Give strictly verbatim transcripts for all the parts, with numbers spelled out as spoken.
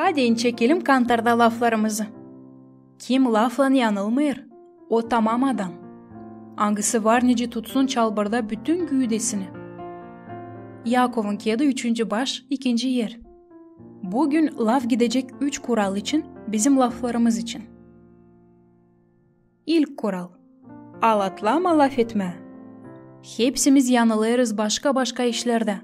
Hadi çekelim kantarda laflarımızı. Kim laflan yanılmêêr, o tamam adam, angısı var nicä tutsun çalbırda bütün güüdesini. Yakovun keedi, üçüncü baş, ikinci er. Büün laf gidecek üç kural için, bizim laflarımız için. İlk kural. Alatlama lafetmää. Hepsimiz yanılêrız başka-başka işlerdä.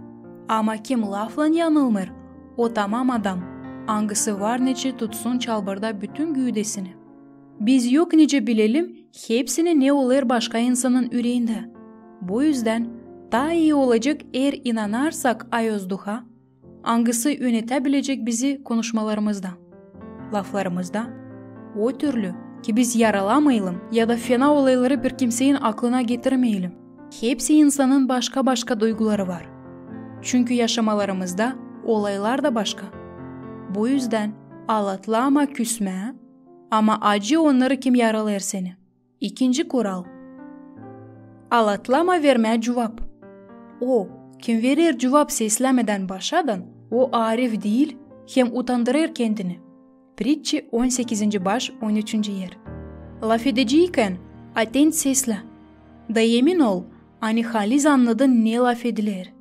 Ama kim laflan yanılmêêr, o tamam adam, angısı var nicä tutsun çalbırda bütün güüdesini. Biz yok nicä bilelim hepsini, ne olêr başka insanın üreendä. Bu üzdän taa ii olacek, eer inanarsak ayoz Duha, angısı ünetä bilecek bizi konuşmalarımızda, laflarımızda, o türlü, ki biz yaralamayalım ya da fena olayları bir kimseyin aklına getirmeyelim. Hepsi insanın başka-başka duyguları var. Çünkü yaşamalarımızda olaylar da başka. Bu üzdän alatlama küsmää, ama acı onnarı, kim yaralêêr seni. İkinci kural. Alatlama vermää cuvap. O, kim verer cuvap seslämedän başadan, o arif diil, hem utandırêr kendini. Pritçi, on sekizinci baş, on üçüncü er. Lafedecäykän, atent seslä. Da emin ol, ani haliz annadın, ne lafediler.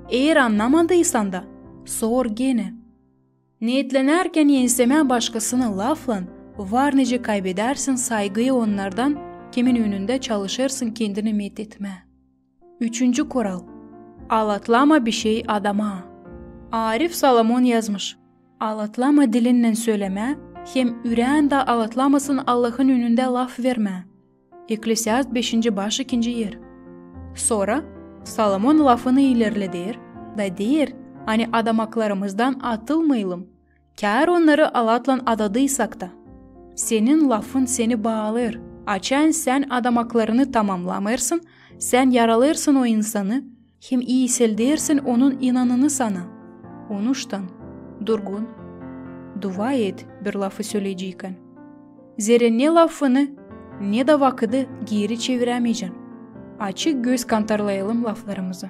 Eer annamadıysan da, sor genä. Neetlenärkän ensemää başkasını laflan, var nicä kaybedärsin saygıyı onnardan, kimin önündä çalışêrsın kendini metetmää. Üçüncü kural. Alatlama bişey adama. Arif Solomon yazmış: alatlama dilinnän sölemää, hem üreendä alatlamasın Allahın önündä laf vermää. Ekklesiast, beşinci baş, ikinci er. Sora Solomon lafını ilerleder da deer, ani adamaklarımızdan atılmayalım, kär onnarı alatlan adadıysak ta. Senin lafın seni baalêêr. Açan sän adamaklarını tamamlamêêrsın, sän yaralêêrsın o insanı, hem iiseldärsin onun inanını sana. Onuştan, durgun, dua et bir lafı söleyecäykän. Zerä ne lafını, ne dä vakıdı geeri çevirämeyecän. Açık göz kantarlayalım laflarımızı.